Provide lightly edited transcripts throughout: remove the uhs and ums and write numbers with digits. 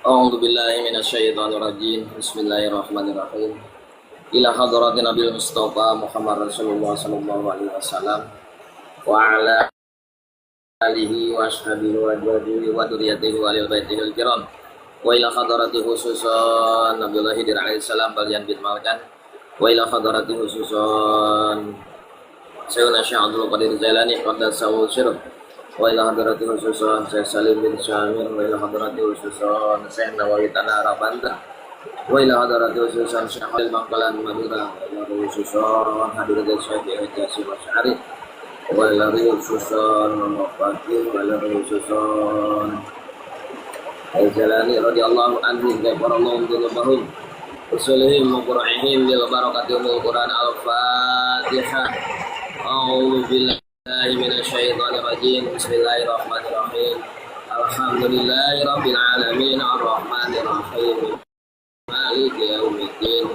A'udzu billahi minasyaitonir rajim. Bismillahirrahmanirrahim. Ila hadratin Nabi Mustafa Muhammad Rasulullah sallallahu alaihi wasallam wa ala alihi wa ashabihi wa azwajihi wa dzurriyyatihi wa alil baitihil kiram. Wa ila hadrati khususan Nabiullah Khidir alaihi salam balian bin Malkan. Wa ila hadrati khususan Sayyidina Syekh Abdul Qadir Jailani qaddasallahu sirruh. Wa ila hadrati khususan Syekh Salim bin Syamir. Wa ila hadrati khususan Syekh Nawawi Tanah Arab Banten. Wa ila hadrati khususan Syekh Khalil Bangkalan Madura. Wa ila khususan hadrati Syekh Jasim Asy'ari. Wa ila khususan Muhammad. Wa ila khususan Al-Jalani radhiyallahu anhu ghafarallahu dzunubahum usulihim wa qur'ihim bil barakati umul Quran. Al-Fatihah. A'udzu billahi minasyaitonir rajim. Bismillahirrahmanirrahim. Alhamdulillahi rabbil alamin arrahmanir rahim maliki yaumiddin.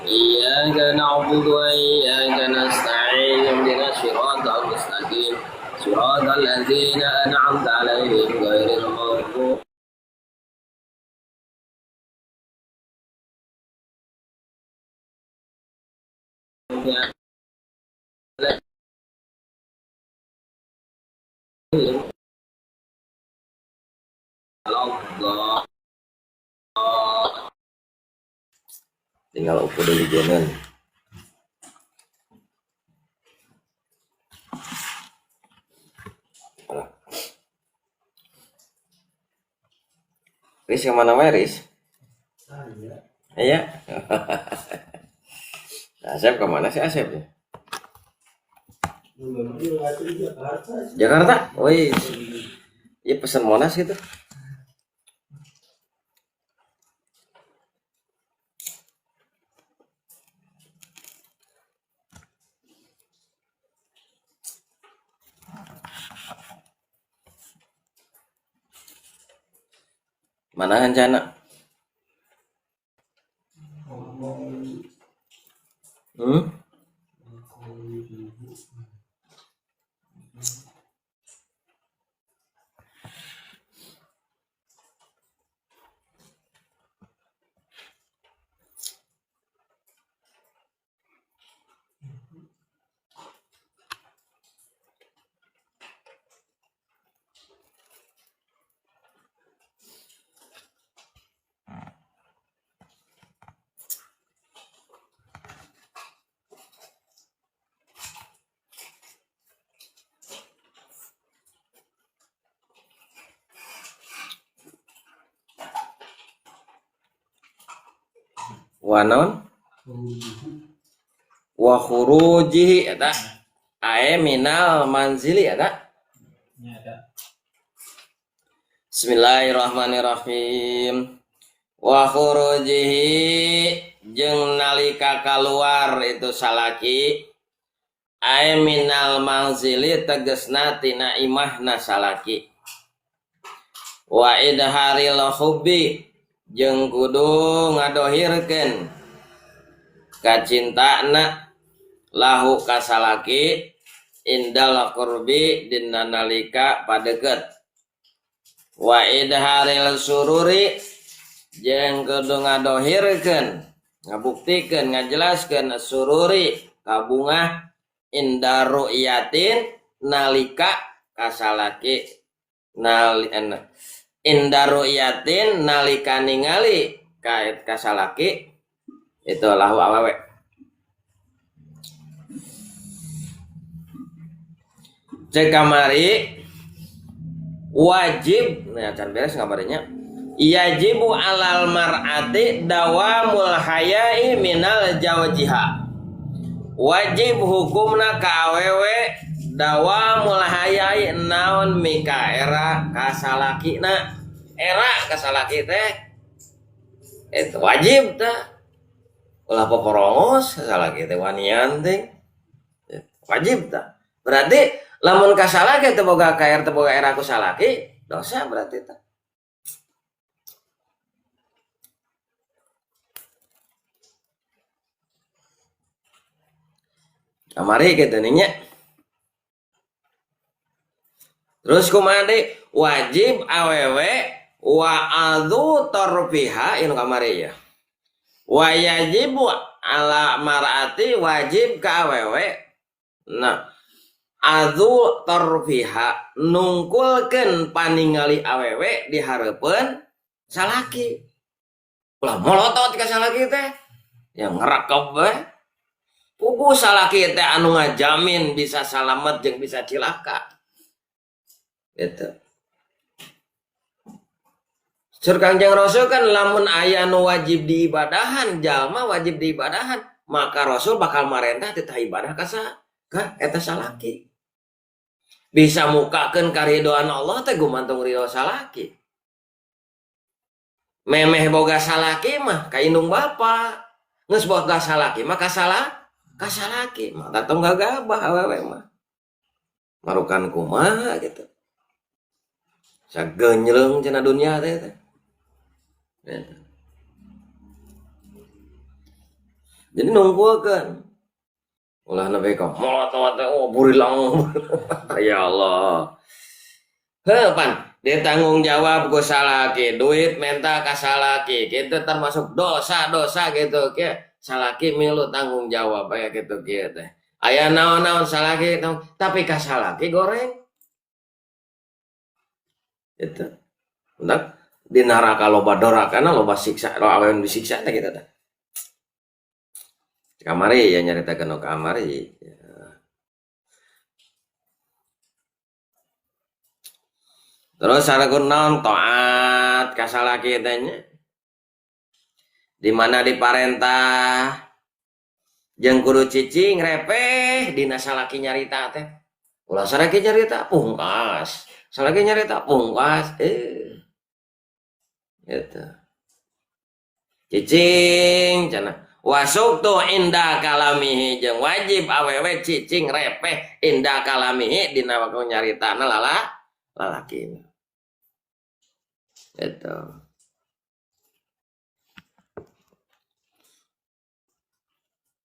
Iyyaka na'budu wa iyyaka nasta'in. Ihdinas siratal mustaqim. Siratal ladzina an'amta 'alaihim ghairil maghdubi alaihim. Tinggal ukur dulu jalan. Riz kemana wae, Riz? Iya. Asep kemana sih Asep? Jakarta? Wih. Iya pesan Monas gitu. Mana rencana? Hmm? Wa naon? Wa khurujihi eta ae minal manzili eta. Bismillahirrahmanirrahim. Wa khurujihi jeung nalika kaluar itu salaki ae minal manzili tegesna tina imahna salaki. Wa idharil hubbi jeung kudu ngadohirkeun kacintana lahu kasalaki indal qurbi dina nalika padeukeut. Wa idharil sururi jeung kudu ngadohirkeun ngabuktikeun ngajelaskeun sururi kabungah inda ru'yatin nalika kasalaki inda ru'yatin nalika ningali ka kasalaki itu lahu awewe. Cek kamari wajib, nah can beres ngabarnya. Yajibu alal mar'ati dawamul haya'i minal jawjiha. Wajib hukumna ka awewe dawamul haya'i naon mika era kasalakina. Era kasalaki teh itu wajib teh. Ulah poporongos kasalaki teh wanian teh. Wajib teh. Berarti lamun kasalaki teu boga kaer teu boga era ku salaki dosa berarti teh. Kamari kitu nya. Terus kumaha deui? Wajib awewe Wa adzu tarfiha inu kamari ya. Wa yajibu ala mar'ati wajib ka awewe. Nah, adzu tarfiha nungkulkeun paningali awewe di hareupeun salaki. Ulah molotot ka salaki teh. Yang ngerekep we. Puguh salaki teh anu ngajamin bisa salamet jeung bisa cilaka. Gitu. Sur Kangjeng Rasul kan lamun aya nu wajib diibadahan, jalma wajib diibadahan, maka Rasul bakal marentah titah ibadah ka ka eta salaki. Bisa mukakeun karidoan Allah teh gumantung ridho salaki. Memeh boga salaki mah ka indung bapa. Geus boga salaki mah ka salaki mah tong gagabah awewe mah. Marukan kumaha gitu. Sageunjleung cenah dunia teh teh. Jadi nungguakan ulah nabi ka molotot teh oh burilang. Ya Allah. Heuh pan dia tanggung jawab ku salaki, duit menta ka salaki, kitu termasuk dosa-dosa gitu kieu. Salaki milu tanggung jawab aya kitu kieu teh. Aya naon-naon salaki tapi ka salaki goreng. Gitu. Benar? Di neraka loba dorakana loba siksa, lo awewe disiksa teh kitu teh. Kamari ya nyaritakeun nu kamari. Ya. Terus sareng naon taat ka salaki teh nya. Di mana diparentah jeung kudu cicing repeh dina salaki nyarita teh. Ulah salaki nyarita pungkas. Salaki nyarita pungkas gitu. Cicing cenah. Wasuk tu indah kalamihi jeung wajib awewe cicing repeh indah kalamihi dina waktu nyaritana lalaki. Gitu.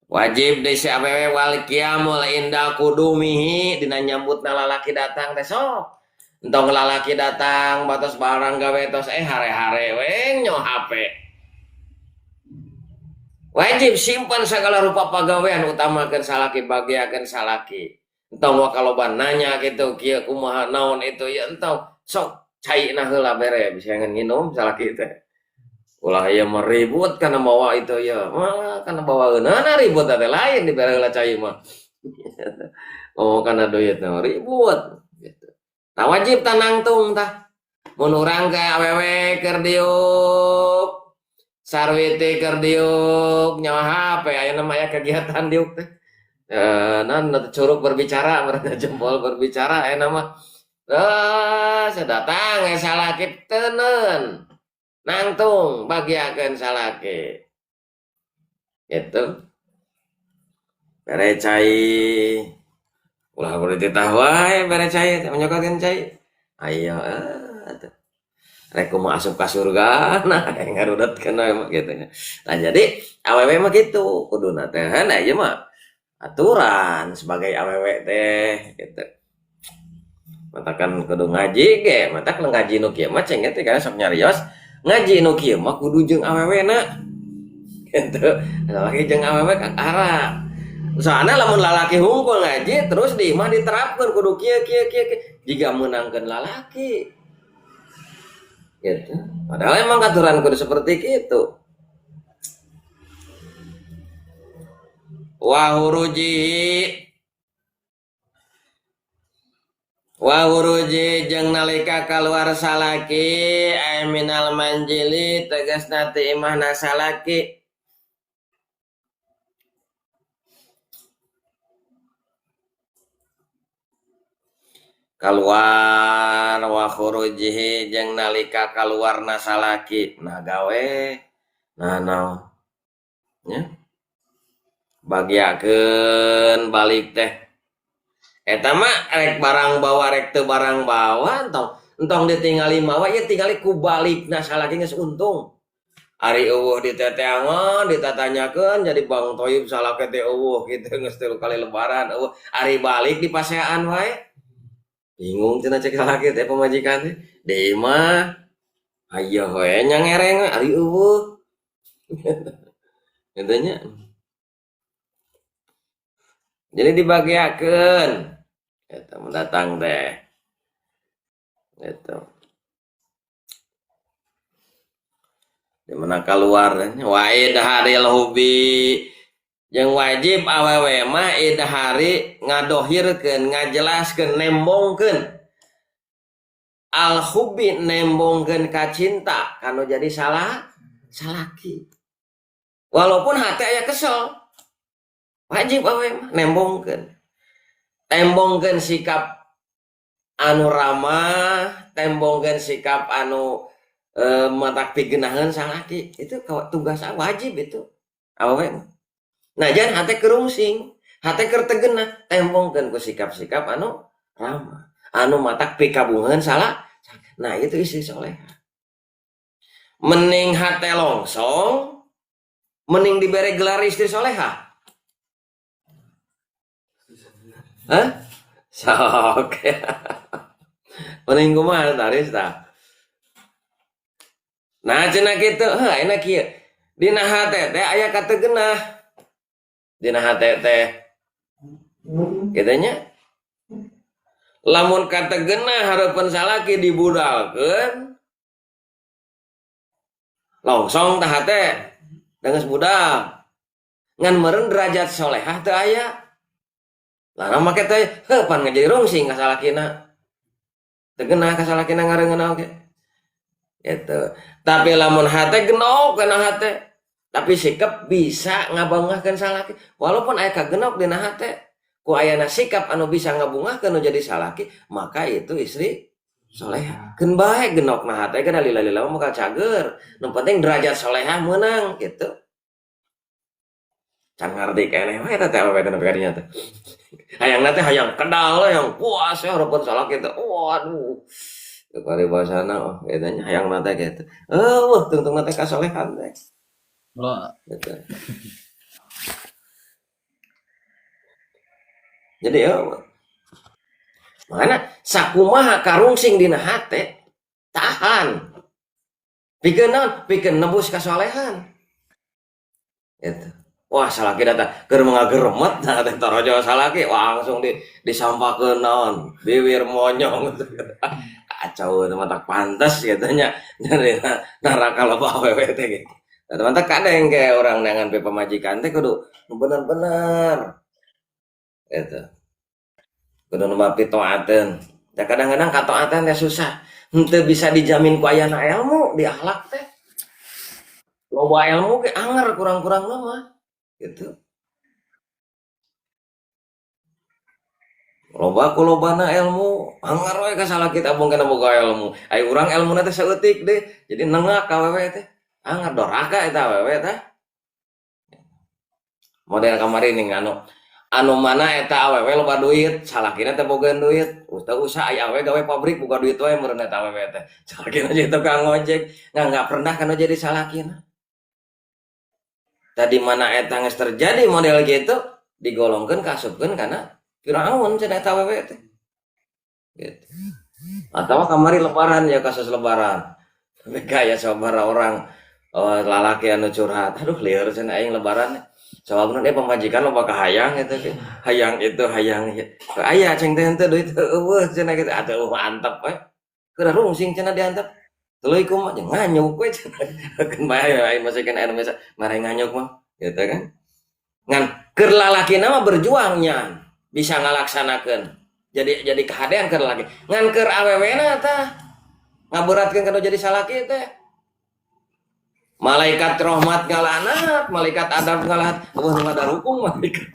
Wajib di si awewe wal qiyamul indah kudumihi dina nyambutna lalaki datang teh sok. Entong lalaki datang batos barang gawe tos hare-hare we nyo HP. Wajib simpan segala rupa pagawean utamakeun salaki bagiakeun salaki. Entong wa kaloba nanya gitu kieu kumaha naon itu ya entong sok caina heula bere bisa nginum salaki teh. Ulah ieu meribut kana mawa itu ya. Mah kana bawa eunana ribut teh lain dibere heula cai mah. Oh kana duit mah ribut gitu. Nah wajib tanangtung tah. Mun urang ka awewe keur diuk sarwiti keur diuk nyawa HP ayeuna mah aya kegiatan diuk teh. Nan curug berbicara mereka jempol berbicara ayeuna mah. Sedatang salaki teuneun. Nangtung bagiakeun salaki. Gitu. Bere cai. Ulah kudu dititah wae bere cai teh menyokotkeun cai. Ayo atuh. Rek kumaha asup ka surga nah ngarudetkeun we mah kitu nya. Nah jadi awewe mah kitu kuduna teh nah ieu mah aturan sebagai awewe teh gitu. Matakan kudu ngaji ge, matak ngaji nu kieu mah ceng teh kana sok nyarios ngaji nu kieu mah kudu jeung awewena. Gitu. Lalaki jeung awewe kakara. Soalna lamun lalaki hungkul ngaji terus di imah diterapkeun kudu kieu kieu kieu kieu jiga meunangkeun lalaki. Gitu. Padahal emang aturan kudu seperti itu. Wa huruji jeung nalika kaluar salaki ay minal manjili tegasna ti imahna salaki. Kaluar wa khurujihi jeung nalika kaluarna salaki nah gawe nah naon nya bagiakeun balik teh eta mah rek barang bawa rek teu barang bawa entong ditingali mawa ieu tingali ku balikna salaki geus untung. Ari eueuh diteteangan ditatanyakeun jadi Bang Toyib salaki teh eueuh kitu geus 3 kali lebaran eueuh ari balik di pasean wae. Bingung cenah cek salaki teh pamajikan teh. Di imah Aya we nya ngereng ari eueuh. Kitu nya. Jadi dibagiakeun eta mendatang teh. Gitu. Di mana keluar wa idharil hubi jeung wajib awewe mah idhari ngadohirkeun ngajelaskeun nembongkeun al hubi nembongkeun ka cinta kanu jadi salah salaki walaupun hati aya kesel wajib awewe mah nembongkeun tembongkeun sikap anu ramah tembongkeun sikap anu matak pigenaheun salaki itu tugas wajib itu awewe mah. Nah jangan hate kerungsing, hate keur tegenah, tembongkeun ku sikap-sikap anu ramah, anu matak pikabungan salah. Nah itu istri soleha. Mending hate longsong, mending dibere gelar istri soleha. Hah? Sok. Mending kumaha taris tah. Nah cenah kitu, heuh ayeuna kieu. Dina hate teh aya kategenah. Dina hate teh kitu nya. Lamun kategenah hareupeun salaki dibudalkeun longsong tah hate geus budal. Ngan meureun derajat solehah teu aya. Lah make teh heuh pan ngajadi rungsing ka salakina. Teu geunah ka salakina ngareungeuna oge. Gitu. Tapi lamun hate genok kana hate, tapi sikap bisa ngabangahkeun salaki walaupun aya kagenok dina hate ku ayana sikap anu bisa ngabungahkeun nu jadi salaki maka itu istri soleha. Keun bae genokna hate kana lila-lila mah bakal cager. Nu penting derajat solehah meunang gitu. Can ngarti keneh we eta teh awewe teh nepi ka dinya teh. Hayangna teh hayang kedal hayang puas we hareupeun salaki teh. Waduh. Paribasana oh eta nya hayangna teh kitu. Eueuh tungtungna teh kasolehan teh. Gitu. Jadi ya makanya sakumaha karungsing dina hate tahan pikeun naon pikeun nebus kasolehan gitu. Wah salaki datang keur ngageremet nah teh tarajo salaki wah langsung disampakeun naon bibir monyong. Kacau itu mah tak pantas gitu nya dari neraka loba awewe teh gitu. Nah, teman-teman kadang kayak orang nangan pe pamajikan teh kudu bener-bener gitu. Kudu nu pitoateun. Da kadang-kadang katoatan teh susah. Henteu bisa dijamin ku ayana ilmu di akhlak teh. Loba ilmu ge anger kurang-kurang mah gitu. Loba ku lobana ilmu, anger we ka salaki teh abong kana boga ilmu. Ai urang ilmuna teh saeutik deh. Jadi nengak ka wewe teh. Anger doraka eta awewe teh. Model kamari ning anu mana eta awewe loba duit, salakina teh bogaeun duit. Teu usah aya awewe gawe pabrik boga duit wae meureun eta awewe teh. Salakina jadi tukang ojek, nggak pernah kana jadi salakina. Tadi mana eta geus terjadi model gitu, digolongkeun kaasupkeun kana Firaun cenah eta awewe teh. Gitu. Atawa kamari lebaran ya kasus lebaran. Tapi gaya sabaraha orang oh, lalaki anu curhat, aduh lieur cenah aing lebaran. Sababna dia pamajikan loba kahayang gitu teh. Hayang itu hayang ieu. Aya ceng teh henteu duit eueuh cenah kitu. Atuh mantep we. Keur rungsing cenah diantep. Tuluy kumaha jeung nganyuk we cenah. Keun bae aing masih kana anu biasa mare nganyuk mah gitu kan. Ngan keur lalakina mah berjuang nya bisa ngalaksanakeun. Jadi kahadean keur lalaki. Ngan keur awewena tah ngaberatkeun kana jadi salaki teh. Malaikat rahmat ngalanat, malaikat adab ngalanat, eueuh nu ngadarukung malaikat.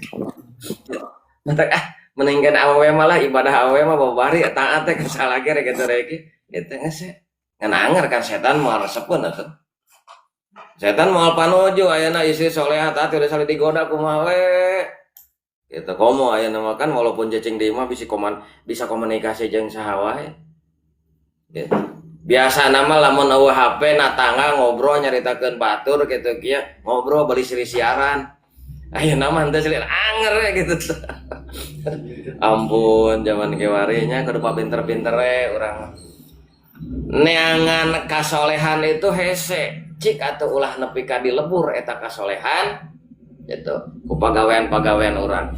Matak mendingkeun awewe malah ibadah awewe mah babari taat teh ka salaki rek kitu rek kitu geus ngan anger kan setan moal resepeun atuh. Setan moal panojo ayeuna istri soleha taat udah sali digoda kumaha we. Kitu komo ayeuna mah kan walaupun cicing di imah bisa komunikasi jeung saha wae. Gitu. Biasa nama lamun eueuh HP na tangga ngobrol nyaritakeun batur kitu kieu ngobrol bari siri siaran. Ayeuna mah henteu seulir anger we gitu. Ampun zaman kiwari nya kudu pinter-pinter we urang. Neangan kasolehan itu hese cik atau ulah nepi ka dilebur eta kasolehan gitu ku pagawean-pagawean urang.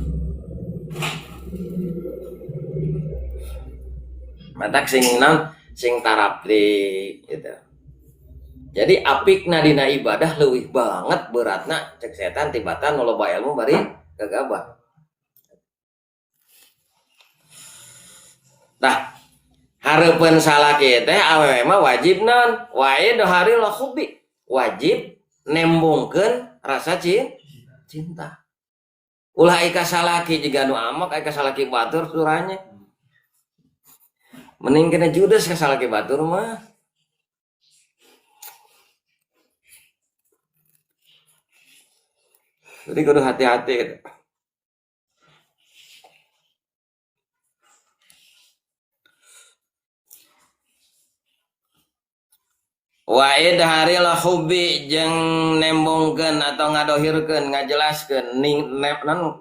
Matak sing naon sing tarapli gitu. Jadi apikna dina ibadah leuwih banget beratna cek setan tibatan nu loba ilmu bari gagabah. Tah hareupeun salaki teh awewe mah wajib naon? Wae dohari lahubi. Wajib nembongkeun rasa cinta. Ulah ika salaki jiga nu amak ika salaki batur suranya. Mending kena judes ka salaki batur mah. Jadi kudu hati-hati gitu. Wa idharil hubbi jeung nembongkeun atau ngadohirkeun ngajelaskeun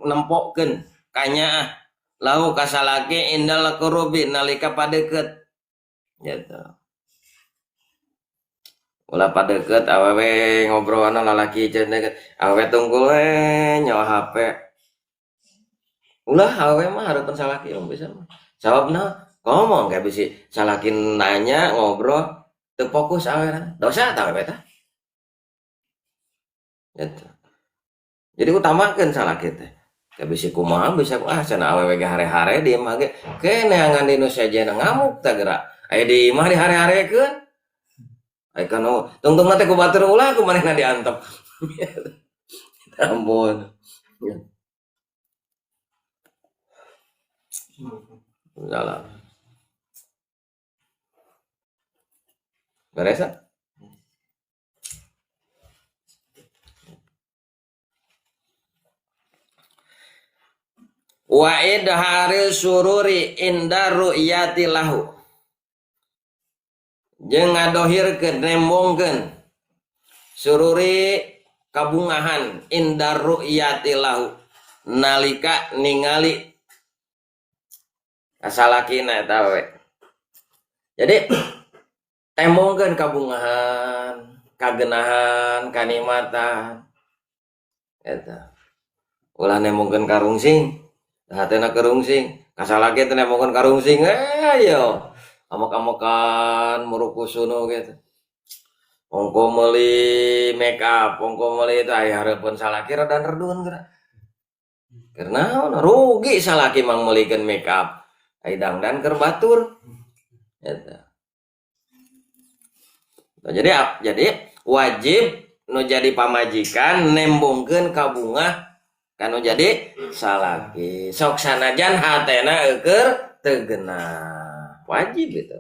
nempokkeun kanyaah lahu kasalaki indal qurubi nalika padeukeut gitu. Ulah padeukeut awewe ngobrolna lalaki cenah awewe tunggul we nyawa HP. Ulah awewe mah hareupeun salaki mah bisa mah. Sababna ngomong kayak bisi salaki nanya ngobrol teu fokus awewe dosa tah awewe tah. Gitu. Jadi utamakeun salaki teh. Teu bisi kumaha bisa ah cenah awewe ge hare-hare di imah ge ke neangan di nu sejenna ngamuk tah geura. Aya di imah dihare-harekeun. Aya kana tungtungna teh ku batur ulah ku manehna diantep. Ampun. Salah. Beres? Wa idharil sururi inda ru'yati lahu. Jeung ngadohirkeun nembongkeun sururi kabungahan inda ru'yati lahu nalika ningali kasalakina eta we. Jadi tembongkeun kabungahan, kagenahan, kanikmatan eta. Ulah nembongkeun karungsing, hatena kerungsing, kasalaki teh nembongkeun karungsing, ayo amok-amokan murukusunu gitu. Ongko meuli make up, ongko meuli itu aya hareupeun salaki rada redun geura. Keur naon rugi salaki mang meulikeun make up. Ai dangdan keur batur. Eta. Nah, jadi wajib nu jadi pamajikan nembongkeun kabungah kanu jadi salaki. Sok sanajan hatena eueur teu genah. Wajib itu.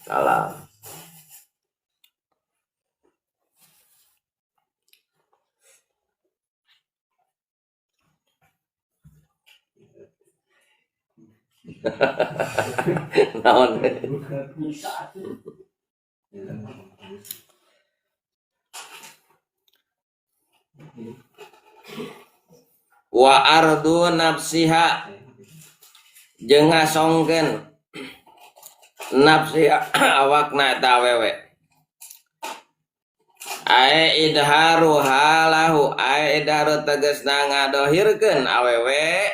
Salam. Naon? Wa ardu nafsiha jeung ngasongkeun nafsiha awakna eta awewe. Ae idharu halahu ae idharu tegasna ngadohirkeun awewe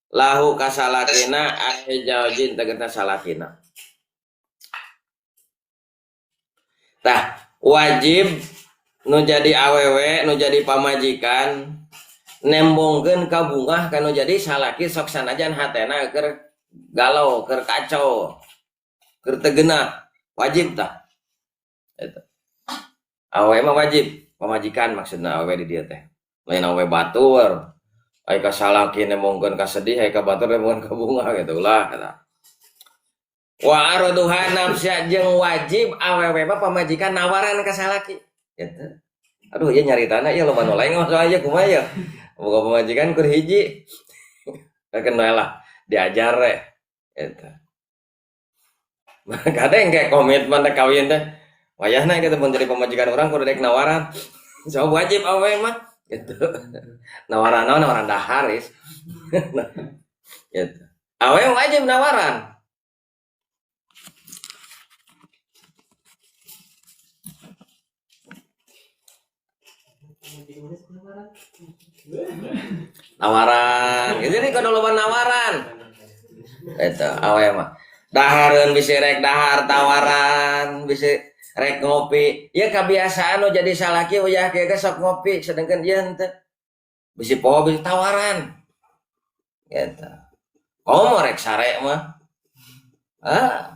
lahu kasalakina ae jaujin tegasna salakina. Tah wajib nu jadi awewe nu jadi pamajikan nembongkeun kabungah kanu jadi salaki sok sanajan hatena keur galau keur kacau keur teu genah wajib tah eta. Awewe mah wajib pamajikan maksudna awewe di dieu teh lain awewe batur aya ka salaki nembongkeun ka sedih aya ka batur nembongkeun ka bungah gitu ulah eta. Wa arduha nafsa jeung wajib awewe mah pamajikan nawaran ka salaki gitu. Aduh ieu nyaritana ieu loba nu lain mah soalnya kumaha ieu. Boga pamajikan kur hiji. Kenal lah diajar we gitu. Kadang kayak komitmen teh kawin teh wayahna kitu mun jadi pamajikan urang kudu rek nawaran. So wajib awewe mah gitu. Nawaran naon nawaran dahar is. Gitu. Awewe wajib nawaran. Tawaran. Jadi kudu loba nawaran. Eta awewe mah. Dahareun bisi rek dahar tawaran, bisi rek ngopi. Ieu kabiasaan nu jadi salaki uyah kieu ge sok ngopi sedengkeun ieu henteu. Bisi poho bisi tawaran. Gitu. Komo rek sare mah. Ah.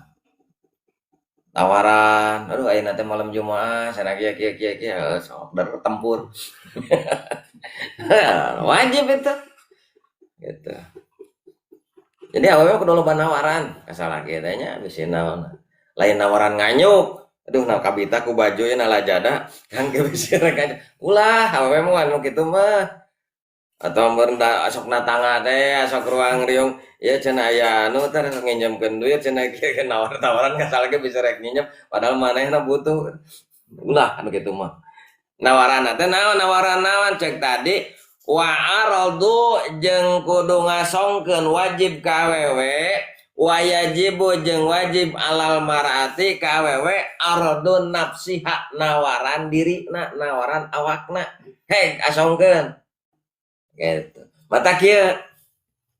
Tawaran, aduh ayeuna teh malam Jumaah cenah kieu kieu kieu kieu sok bertempur. Wajib itu. Gitu. Jadi awewe kudu loba nawaran ka salaki teh nya bisi naon. Lain nawaran nganyuk. Aduh nah kabita ku baju na lajada kan ge bisi rek nganyuk. Ulah awewe mah anu kitu mah. Atau meureun sok natangga teh sok ruang riung ieu cenah aya anu teh sok nginjemkeun duit cenah kieu nawar-tawaran ka salaki bisa rek nginjem padahal manehna butuh. Ulah anu kitu mah. Nawaran teh naon nawaran naon cek tadi wa aradu jeung kudu ngasongkeun wajib ka awewe wa yajibu jeung wajib alal mar'ati ka awewe aradu nafsiha nawaran dirina nawaran awakna hei asongkeun gitu. Mata kieu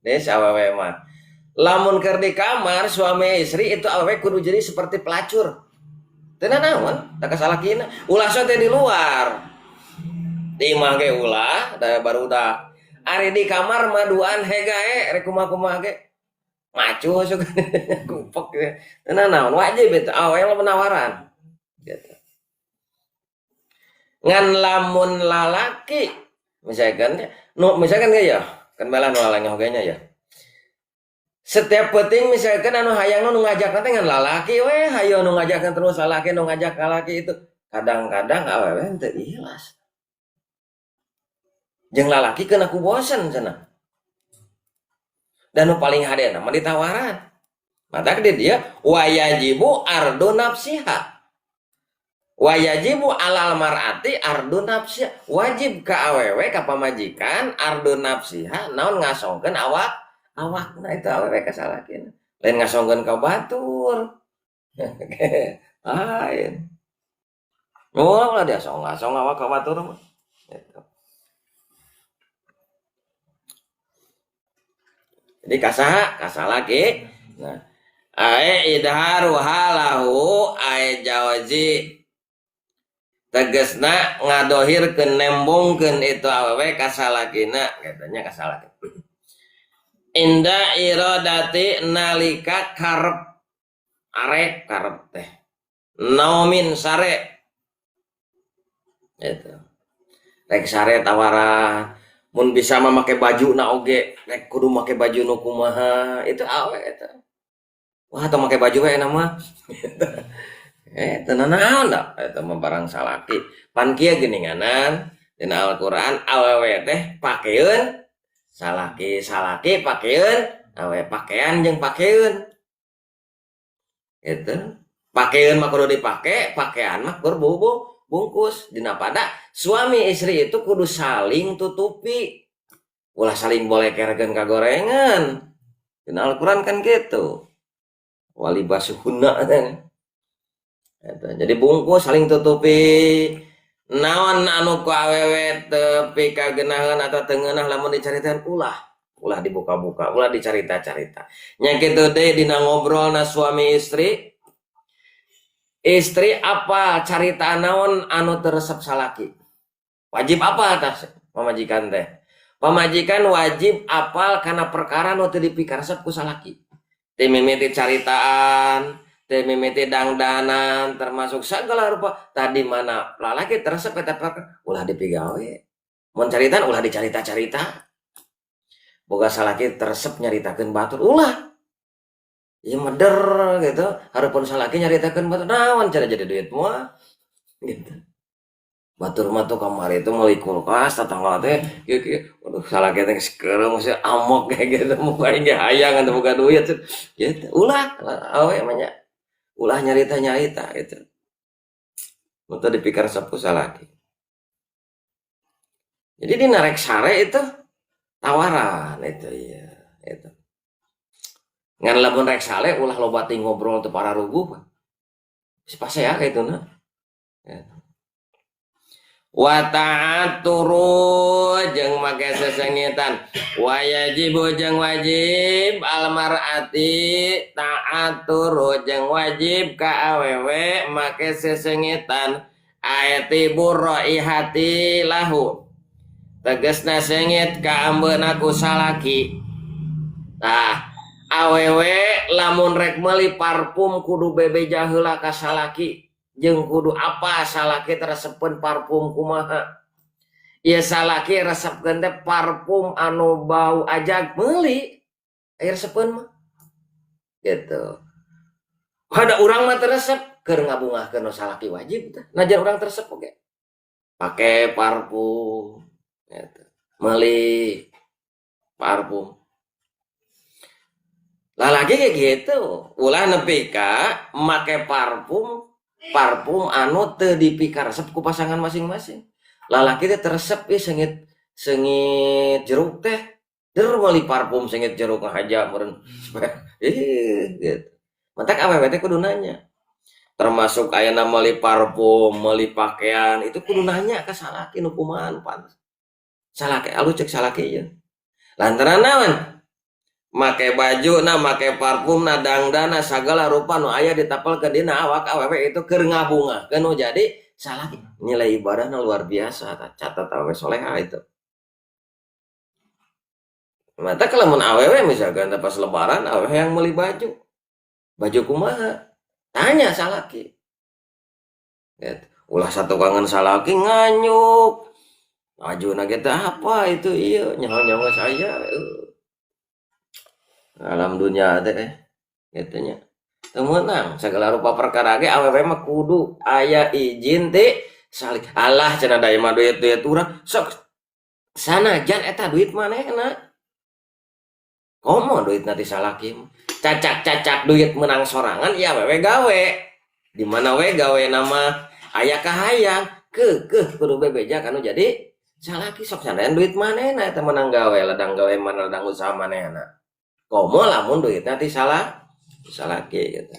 des awewe mah lamun keur di kamar suami istri itu awewe kudu jadi seperti pelacur. Teu naon da kasalakina ulah sok teh di luar. Di imah ge ulah da barudak. Ari di kamar mah duaan hegae rek kumaha-kumaha ge. Macu sok kupek ge. Teu naon wajib itu awewe lamun nawaran. Gitu. Ngan lamun lalaki misalkan nu misalkan ge ya kan bala nu lalaki oge nya ya. Setiap penting misalkan anu hayang nu ngajak teh ngan lalaki we hayo nu ngajakna terus lalaki nu ngajak lalaki itu kadang-kadang awewe teu ikhlas. Jeung lalaki keun aku bosen cenah. Dan nu paling hadena mah ditawaran. Mata di dia wayajibu ardu nafsiha. Wayajibu alal mar'ati ardu nafsiha. Wajib ka awewe ka pamajikan ardu nafsiha naon ngasongkeun awak awakna itu awewe ka salakina. Lain ngasongkeun ka batur. Lain. Oh, ulah diasong-asong awak ka batur mah. Gitu. Jadi kasaha kasalaki. Nah, ae idharu halahu ae jawazi tegesna ngadohirkeun nembongkeun itu awewe kasalakina katanya kasalaki. Inda iradati nalika karep arek karep teh naumin sare gitu. Rek sare tawaran mun bisa mah make baju na oge rek kudu make baju nu kumaha itu awe eta. Wah atau make baju we enak mah. Teu nanaon da eta mah barang salaki. Pan kieu geuninganan dina Al-Qur'an awewe teh pakeun salaki salaki pakeun awe pakean jeung pakeun. Gitu. Pakeun mah kudu dipake, pakean mah kur bungkus. Dina pada suami istri itu kudu saling tutupi. Ulah saling bolekerkeun ka gorengan. Dina Al-Qur'an kan gitu. Walibasuhunna teh. Eta. Jadi bungkus saling tutupi. Naon anu ku awewe teu pikagenaheun atau teu ngeunah lamun dicaritakeun ulah. Ulah dibuka-buka, ulah dicarita-carita. Nya kitu deui dina ngobrolna suami istri. Istri apa carita naon anu teu resep salaki? Wajib apa atas pamajikan teh? Pamajikan wajib apal kana perkara nu teu dipikaresep ku salaki. Teu mimiti caritaan, teu mimiti dangdanan, termasuk segala rupa. Tadi mana lalaki teresep eta perkara ulah dipigawe. Mun caritaan ulah dicarita-carita. Boga salaki teresep nyaritakeun batur ulah. Ieu meder gitu, hareupeun salaki nyaritakeun batur naon cara jadi duit moal gitu. Batur mah tuh kamari itu meuli kulkas tetangga teh kieu kieu. Waduh salaki teh geus keureuh mesti amok kayak gitu muka aing ge hayang atuh boga duit gitu. Ulah awewe mah nya. Ulah nyarita-nyarita gitu. Mun teu dipikaresep ku salaki. Jadi dina rek sare itu tawaran itu iya itu. Ngan lamun rek sare ulah loba teuing ngobrol teu pararuguh. Geus pasea kitu na. Ya. Wa ta'aturu jeung make sesengitan. Wa yajibu jeung wajib almar'ati ta'aturu jeung wajib ka awewe make sesengitan. Aetibur raihati lahu. Tegasna sengit ka ambeuna ku salaki. Tah, awewe lamun rek meuli parfum kudu bebeja heula ka salaki. Jeung kudu apa salaki resepeun parfum kumaha. Ieu salaki resepkeun teh parfum anu bau ajag meuli. Aya resepeun mah. Gitu. Pada urang mah teu resep keur ngabungahkeun nu salaki wajib teh. Najan urang teu resep oge. Pake parfum gitu. Meuli parfum. Lalaki kayak gitu. Ulah nepi ka make parfum parfum anu teu dipikaresep ku pasangan masing-masing. Lalaki teh teresep ieu sengit sengit jeruk teh. Der meuli parfum sengit jeruk ngahaja meureun. Ih gitu. Matak awewe teh kudu nanya. Termasuk ayeuna meuli parfum, meuli pakaian itu kudu nanya ka salaki nu kumaha nu pantes. Salaki alus cek salaki ieu. Lantaran naon? Make baju na, make parfum na, dangdana sagala rupa nu aya ditapelkeun dina awak awewe itu keur ngabungahkeun nu jadi salaki. Nilai ibadahna luar biasa, catat awewe soleha itu. Mata kalau mun awewe misalkan pas lebaran awewe yang meuli baju. Baju kumaha? Tanya salaki. Gitu. Ulah satu kangen salaki nganyuk. Baju na kita apa itu ieu nyaho-nyaho saya. Alam dunia teh gitu nya. Teu meunang segala rupa perkara ge awewe mah kudu aya izin ti salaki. Alah cenah da ieu mah duit-duit urang sok sanajan eta duit manehna. Komo duitna ti salaki mah. Cacak-cacak duit menang sorangan ya awewe gawe. Di mana we gawe nama aya kahayang keukeuh kudu bebeja kanu jadi salaki sok sanajan duit manehna eta menang gawe ladang gawe mana ladang usaha manehna. Komo lamun duitna ti salah salaki gitu.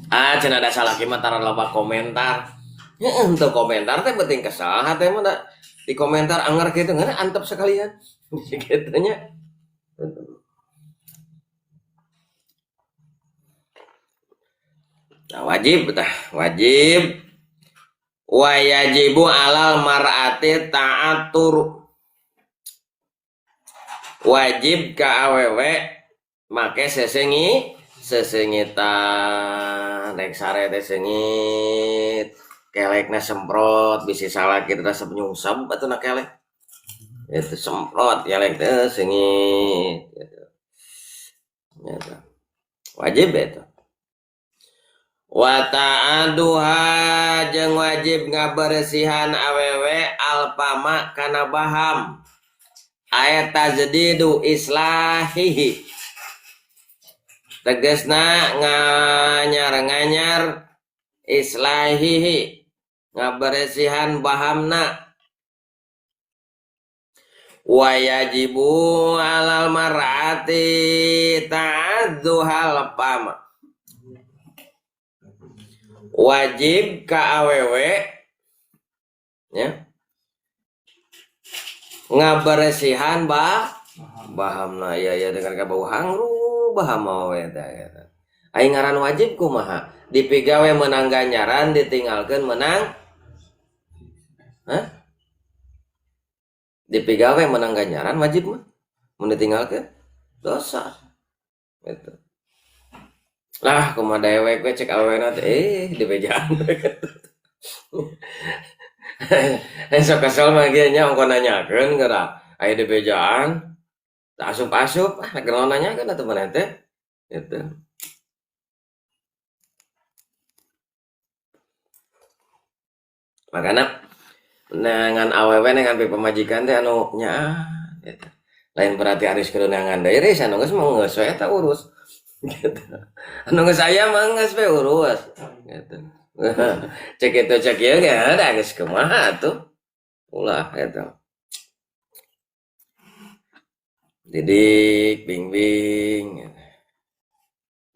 Ah cenah da salaki mah tara loba komentar. Heeh henteu komentar teh penting kesal hate mah da di komentar anger kitu ngeunah antep sekalian. Kitu nya. Nah, wajib tah, wajib. Wa yajibu alal mar'ati ta'atur. Wajib ka awewe make sesengi sesengitan rek sare teh sengit kelekna semprot bisi salaki teh resep nyungsep atuh na kelek itu semprot kelek teh sengit gitu. Gitu. Wajib itu. Wa ta'aduha jeung wajib ngabersihan awewe alpama kana baham ayat tajdidu islahihi tegasna nganyar-nganyar islahihi ngabersihan bahamna. Wa yajibu alal mar'ati ta'adzuhal pama wajib ka awewe ya ngabersihan bahamna ya ya dengan ka bau hangru baham awewe teh eta. Aing ngaran wajib kumaha dipigawe menang ganjaran ditinggalkeun menang. Hah? Dipigawe menang ganjaran wajib mah mun ditinggalkeun dosa gitu. Lah kumaha dewek we cek awena teh dibejaan. Sok kesel mah ge nya ongko nanyakeun geura aya dibejaan asup-asup ah geura nanyakeun atuh maneh teh gitu. Makana neangan awewe neangan pamajikan teh anu nyaah gitu. Lain berarti aris kudu neangan deui ris anu geus mah geus we eta urus. Gitu. Anu geus aya mah geus we urus gitu. Cek itu cek ieu ge da geus kumaha atuh. Ulah gitu. Didik, bimbing.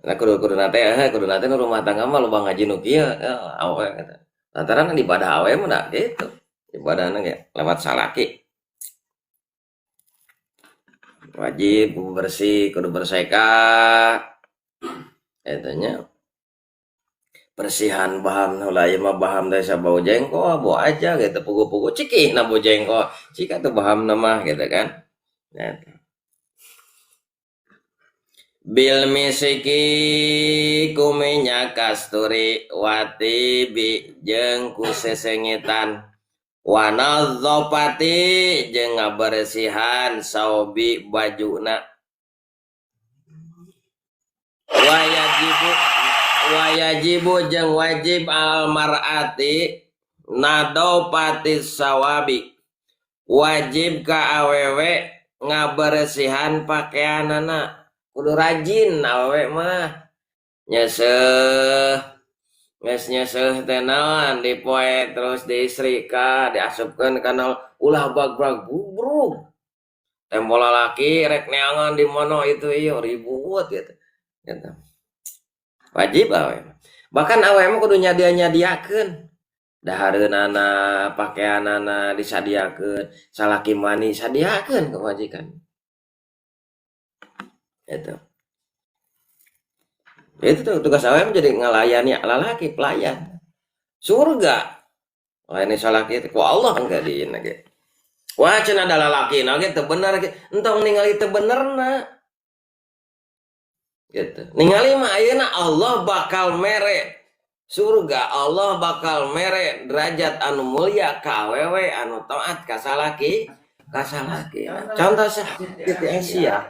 Nah kudu nate kudu nate nu rumah tangga mah loba ngaji nu kieu awewe eta. Lantaran ibadah awewe mah da kitu. Ibadahna ge lewat salaki. Wajib kudu bersih, kudu berseka. Eta nya. Bersihan baham heula ieu mah baham teh sabau jengkol bawa aja gitu pugu-pugu cikih na bau jengkol. Cik atuh bahamna mah gitu kan. Eta. Bil misiki ku minyak kasturi watibi jeung ku sesengitan wanadzafati jeung ngabersihan saubi bajuna wayajibu jeung wajib al mar'ati nadofati sawabi wajib ka awewe ngabersihan pakaianana. Kudu rajin awewe mah nyeseuh geus nyeseuh teh naon dipoe terus diistrika diasupkeun kana ulah bagrag bubrug tempo lalaki rek neangan di mana itu ieu ribut gitu gitu wajib awewe bahkan awewe mah kudu nyadia-nyadiakeun dahareunana pakaianana disadiakeun salaki mani sadiakeun kewajiban. Itu. Itu tuh tugas awewe jadi ngalayani lalaki pelayan. Surga. Layani salaki ku Allah engke di ieu ge. Wah cenah ada lalaki na ge teu bener ge. Entong ningali teu benerna. Gitu. Ningali mah ayeuna Allah bakal mere surga, Allah bakal mere derajat anu mulia ka awewe anu taat ka salaki, ka salaki. Contoh Siti Asia.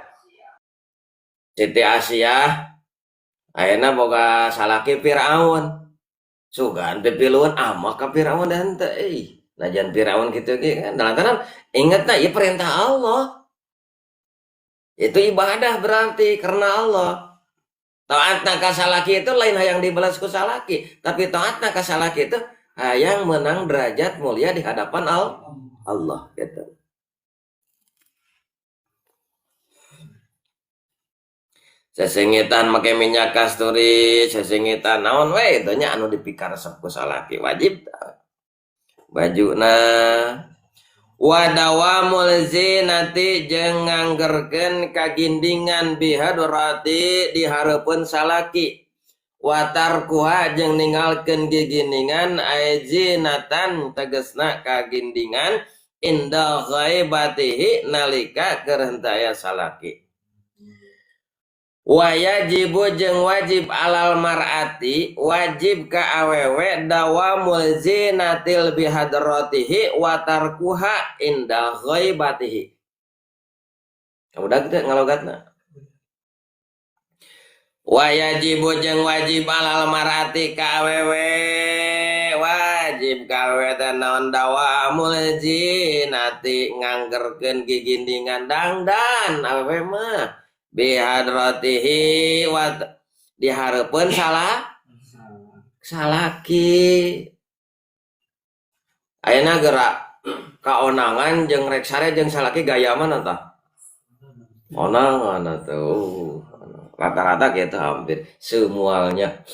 Siti Asia ayeuna boga salaki Firaun. Sugan pipiluan ama ka Firaun da henteu euy. Najan Firaun kitu ge kan lantaran ingetna ieu perintah Allah. Itu ibadah berarti karena Allah. Taatna ka salaki itu lain hayang dibalas ku salaki, tapi taatna ka salaki itu hayang menang derajat mulia di hadapan Allah gitu. Sesengitan make minyak kasturi, sesengitan naon we itu nya anu dipikaresep ku salaki wajib bajuna. Wadawamul zinati jeung nganggerkeun kagindingan bihadrati di hareupeun salaki. Watarkuha jeung ninggalkeun gigindingan aizinatan tegesna kagindingan inda ghaibatihi nalika keur henteu aya salaki. Wayajibu jeung wajib alal mar'ati wajib ka awewe dawamul zinatil bihadratihi wa tarkuha inda ghaibatihi. Udah gitu ngalogatna. Wayajibu jeung wajib alal mar'ati ka awewe wajib ka awewe teh naon dawamul zinati nganggerkeun gigindingan dangdan awewe mah bihadratihi wa dihareupeun salah salaki. Ayeuna gerak kaonangan jeung rek sare jeung salaki gaya mana tah? Onangan atuh. Rata-rata gitu hampir semuanya.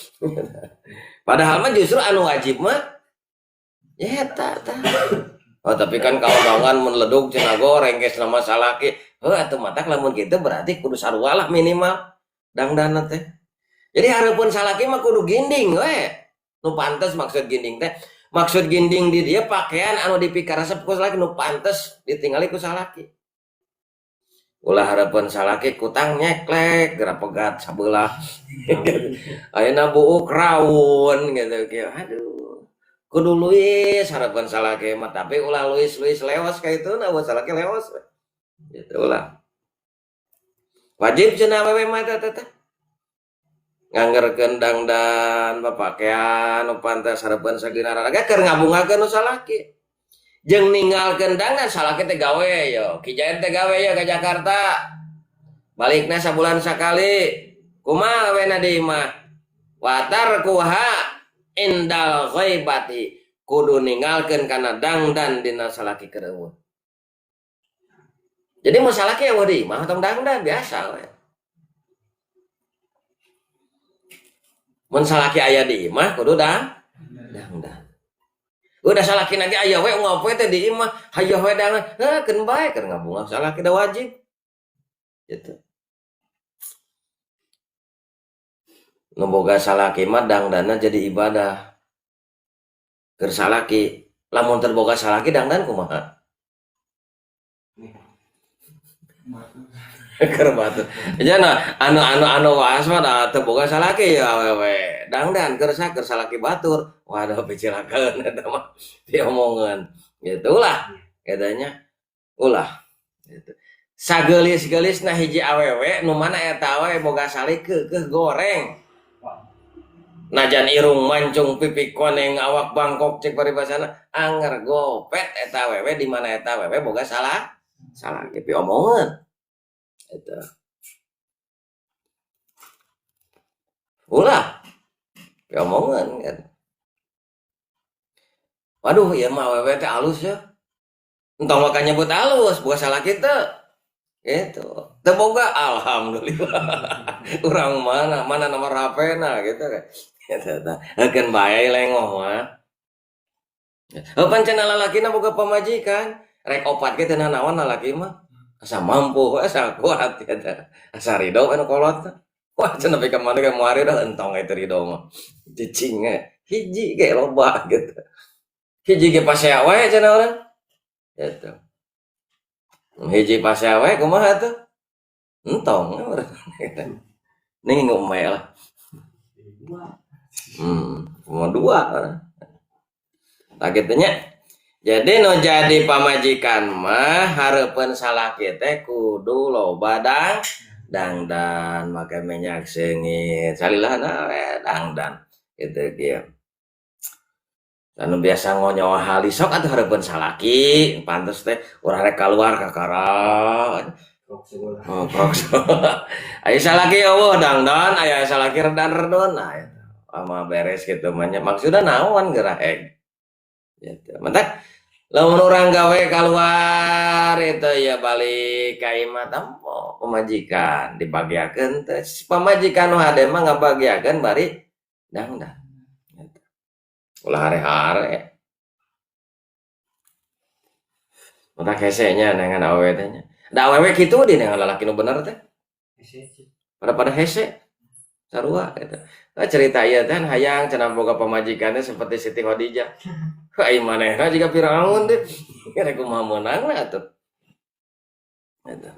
Padahal mah justru anu wajib mah ya eta tah. Oh tapi kan kaonangan mun ledug cenah goreng geus nama salaki. Heuh atuh matak lamun kitu berarti kudu sarua lah minimal dangdana teh. Jadi hareupeun salaki mah kudu ginding we. Nu pantes maksud ginding teh. Maksud ginding di dia pakaian anu dipikaresep ku salaki nu pantes ditingali ku salaki. Ulah hareupeun salaki kutang nyeklek geura pegat sabelah. Ayeuna buuk raun gitu kieu. Aduh. Kudu luis hareupeun salaki mah tapi ulah luis-luis leos ka itu na salaki leos. Gitu ulah. Wajib cenah awewe mah eta teh. Nganggerkeun dangdan papakean nu pantes hareupeun sageuna raga keur ngabungakeun nu salaki. Jeung ninggalkeun dangdan salaki teh gawe yo, Ki Jaen teh gawe yo ka Jakarta. Balikna sabulan sakali. Kumaha gawena di imah? Watarkuha indal ghaibati. Kudu ninggalkeun kana dangdan dina salaki keur eueuh. Jadi masalah ke yang di imah tong dangdan biasa we. Mun salaki aya di imah kudu dangdan. Udah salaki nanti aya we ngopoe teh di imah, hayoh we dangdan. Heuh keun bae keur ngabungah salaki da wajib. Gitu. Nu boga salaki mah dangdanna jadi ibadah. Keur salaki, lamun teu boga salaki dangdan kumaha? Keur batur. Nya anu waas mah da teu boga salaki ya awewe. Dangdan keur keur salaki batur. Waduh picilakeun eta mah diomongeun. Gitu ulah katanya. Ulah gitu. Sageulis-geulisna hiji awewe nu mana eta awewe boga salaki keukeuh goreng. Najan irung mancung pipi koneng awak bangkok cek paribasana anger gopet eta awewe di mana eta awewe boga salah salaki piomongeun. Itu. Ulah piomongeun kan. Waduh ieu mah awewe teh alus ya. Entong maka nyebut alus, boga salaki teu. Gitu. Teu boga alhamdulillah. Urang mana mana nomor HP-na gitu kan. Gitu tah. Heukeun bae lengoh mah. Heuh pancen lalakina boga pamajikan, rek opat ge teu nanaon lalaki mah. Asa mampu, asa kuat gitu. Asa ridho anu kolot. Wah cenah nepi ka mana ge moal ridho entong eta ridho mah. Cicing ge hiji ge loba gitu. Hiji ge pasea wae cenah urang. Gitu. Hiji pasea wae kumaha tuh? Entong. Ning ngomel lah. Cuma dua. Tah kitu nya. Jadi nu jadi pamajikan mah hareupeun salaki teh kudu loba dangdan make minyak seungit salilahna we dangdan kitu kieu. Anu biasa ngonyoh halis sok atuh hareupeun salaki pantes teh urang rek kaluar kakara. Oh, krok. Aya salaki eueuh dangdan, aya salaki redan-redon nah eta. Mah beres kitu mah nya maksudna naon geura heg. Gitu. Mantak lamun urang gawe kaluar itu ya balik ka imah tempo pamajikan dibagiakeun teh pamajikan nu hade mah ngabagiakeun bari dangdan. Gitu. Ulah hare-hare. Mantak hese nya neangan awewe teh nya. Da awewe kitu di neangan lalaki nu bener teh. Pada hese. Sarua gitu. Nah, cerita ieu teh hayang cenah boga pamajikan teh seperti Siti Khadijah. Ai manehna jiga Firaun teh. Rek kumaha meunangna atuh. Gitu.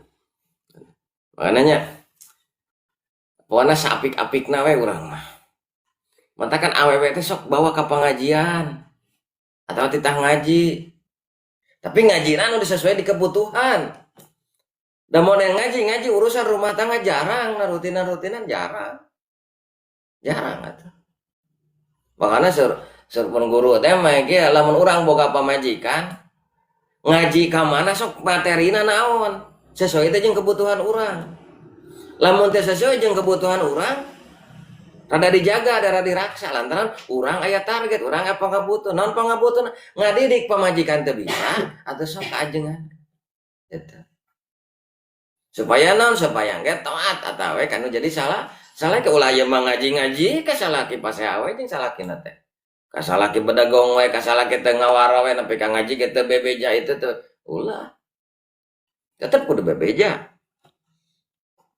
Makanya pokona saapik-apikna we urang mah. Mantakan awewe teh sok bawa ka pengajian atau titah ngaji. Tapi ngajina anu sesuai di kebutuhan. Da mun ngaji urusan rumah tangga jarang, nah rutinan-rutinan jarang. Jarang atuh. Makanya sur guru teh mah ge lamun urang boga pamajikan ngaji ka mana sok materina naon sesuai teh jeung kebutuhan urang. Lamun teh sesuai jeung kebutuhan urang rada dijaga, rada diraksa lantaran urang aya target, urang aya pangabutuh. Naon pangabutuhna? Ngadidik pamajikan teu bisa atuh sok ajengan. Gitu. Supaya naon? Supaya engke taat atawa kanu jadi salah. Salah ke ulah ieu mah ngaji-ngaji ka salaki pasea we jeung salakina teh. Ka salaki bedegong we, ka salaki teu ngawara we nepi ka ngaji ge teu bebeja itu tuh. Ulah. Tetep kudu bebeja.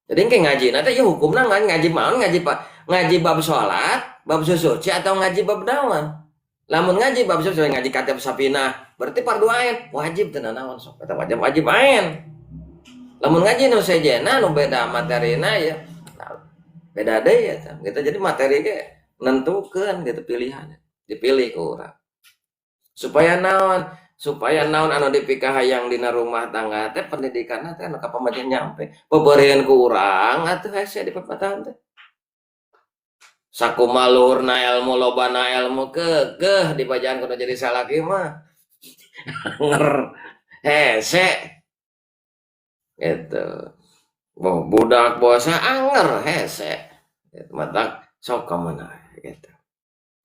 Jadi engke ngajina teh ieu hukumna ngaji maon ngaji bab salat, bab susuci atau ngaji bab naon. Lamun ngaji bab susuci ngaji katib sapinah, berarti fardu ain, wajib teu nanaon sok. Eta wajib ain. Lamun ngaji nu sejena nu beda materina ya beda deui eta. Gitu jadi materi ge nentukeun gitu pilihan. Dipilih ku urang. Supaya naon? Supaya naon anu dipikahayang dina rumah tangga teh pendidikanna teh anu ka pamajikan nyampe. Pebeureun ku urang atuh hese di papatahan teh. Sakumaha luhurna ilmu lobana ilmu keukeuh dibajaan kudu jadi salaki mah. Nger hese. Gitu. Boh budak bosa anger hese. Gitu. Matak sok ka mana gitu.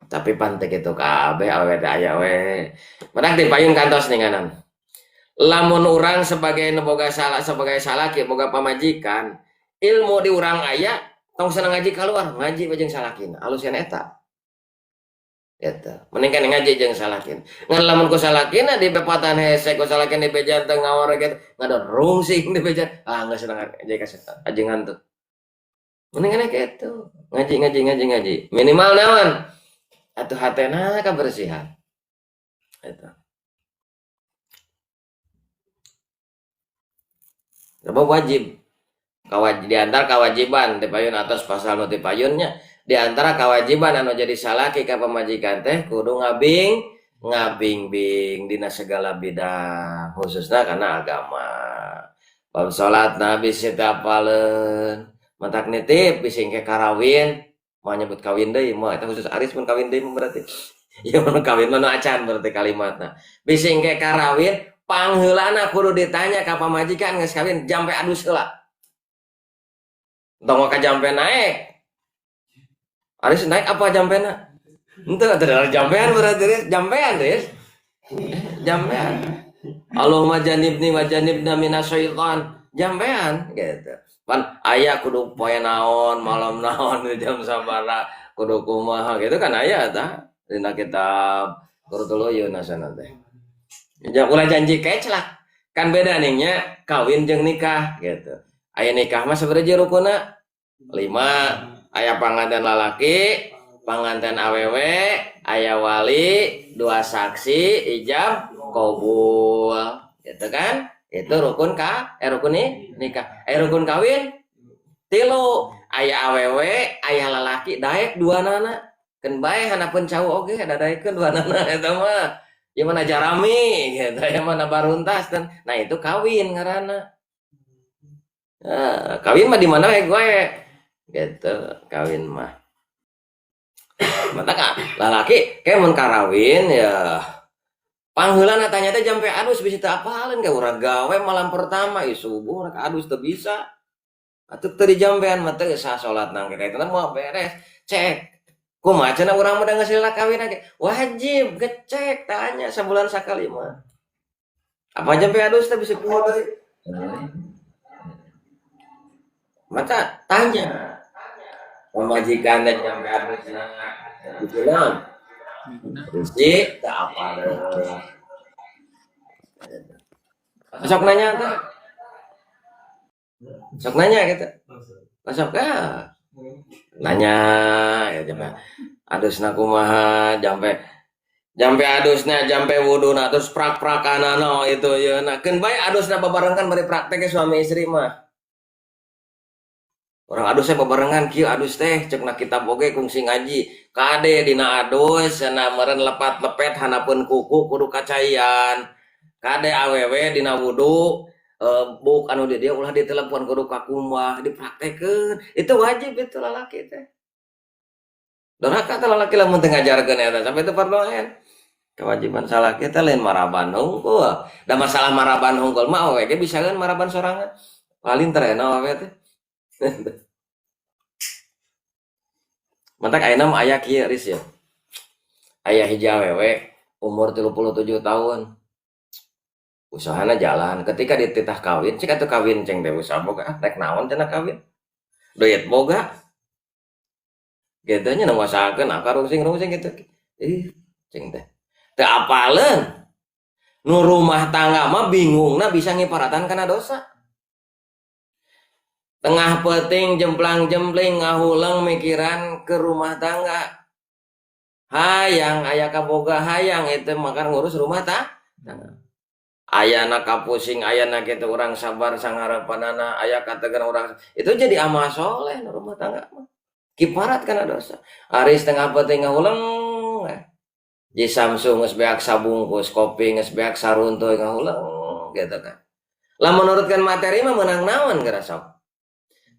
Tapi pan teu kitu kabeh awewe teh aya we. Matak dipayun kantos ninganan. Lamun urang sebagai nu boga salah sebagai salaki boga pamajikan, ilmu di urang aya Tong senang ngaji keluar, ngaji we jeung salakina, alus kan eta. Gitu. Mending kan ngaji jeung salakina. Ngan lamun ku salakina di pepatan hese, ku salakina di bejan teu ngawar gitu, ngadon rungsing di bejan. Ah, geus senang aja ka aja ngantuk. Mending kan gitu. Ngaji ngaji ngaji ngaji. Minimal naon? Atuh hatena kabersihan. Eta. Sebab wajib. Di antara kewajiban di payun atas pasal nu ti payunnya, di antara kewajiban anu jadi salaki ka pamajikan teh kudu ngabingbing dina segala bidang, khususnya karena agama. Bab salat nabi teu apaleun, matak nitip bisi engke karawin, mau nyebut kawin deui mah eta khusus aris mun kawin deui mah berarti. Ya mun kawin mah nu acan berarti kalimatna. Bisi engke karawin pangheulana kudu ditanya ka pamajikan geus kawin jampe adus heula. Tong ka jampe naik. Aris naik apa jampena? Henteu atuh jampean berarti Riz, jampean Riz. Jampean. Allahumma janibni wa janibna minasyaitan. Jampean gitu. Pan aya kudu poe naon, malam naon, jam sabaraha, kudu kumaha gitu kan aya tah dina kitab Qurtul Uyun asana teh. Ja ulah janji keclak. Kan beda nih nya kawin jeung nikah gitu. Aya nikah mah sabaraha rukunna? 5. Aya panganten lalaki, panganten awewe, aya wali, 2 saksi, ijab, qabul. Gitu kan? Itu rukun rukun nikah. Rukun kawin 3. Aya awewe, aya lalaki, daek dua nana. Keun bae hanapun cau oge da daekeun dua nana eta mah. Ieu mana jarami gitu, ieu mana baruntas dan nah itu kawin ngaranna. Nah, kawin mah di mana we gue gitu, kawin mah. Mata ka lalaki kayak mun karawin ya pangheulana tanya teh jampe adus bisa teu apaleun ka urang gawe malam pertama ieu subuh rek adus teu bisa. Atuh teu dijampean mah teu sah salat nang kayak eta mah beres. Cek. Kumaha cenah urang mah da geus lila kawin ge? Wajib gecek tanya sabulan sakali mah. Apa jampe adus teh bisa poho deui. Maka tanya pamajikan dan jampe adus gitu naon? Bisi teu apaleun. Sok nanya teh. Sok nanya gitu. Sok ah. Nanya ya jampe adusna kumaha, jampe adusna, jampe wuduna terus prak-prakanana itu ya. Nah, keun bae adusna babarengan bari praktek suami istri mah. Orang adus teh babarengan kieu adus teh ceuk na kitab oge kungsi ngaji. Kade dina adus cenah meureun lepat-lepet hanapeun kuku kudu kacaian. Kade awewe dina wudu buk anu di dieu ulah ditelepon kudu kakumbah dipraktekeun. Itu wajib itu lalaki teh. Doraka teh lalaki lamun teu ngajarkeun eta sampai teu fardu ain. Kewajiban salaki teh lain maraban hungkul. Da masalah maraban hungkul mah awewe ge bisaeun maraban sorangan. Paling terena awewe teh. Mantak ayeuna mah aya kieu Riz ya. Aya hiji awewe umur 37 tahun. Usahana jalan, ketika dititah kawin, cik atuh kawin ceng teh usaha boga, rek naon cenah kawin. Duit boga. Gitu nya nguasakeun akar rungsing-rungsing gitu. Ih, ceng teh. Teu apaleun. Nu rumah tangga mah bingungna bisa ngiparatan kana dosa. Tengah peuting jemplang-jempling ngahuleng mikiran ke rumah tangga. Hayang aya kaboga hayang itu makan ngurus rumah tangga. Ayana kapusing ayana kitu urang sabar sangharepanana aya kategan urang itu jadi amal soleh nu rumah tangga mah. Kiparat kana dosa. Ari setengah peuting ngahuleng Ji Samsung geus beak sabungkus, kopi geus beak saruntuy ngahuleng gitu kan. Lamun nurutkeun materi mah meunang naon geura sok.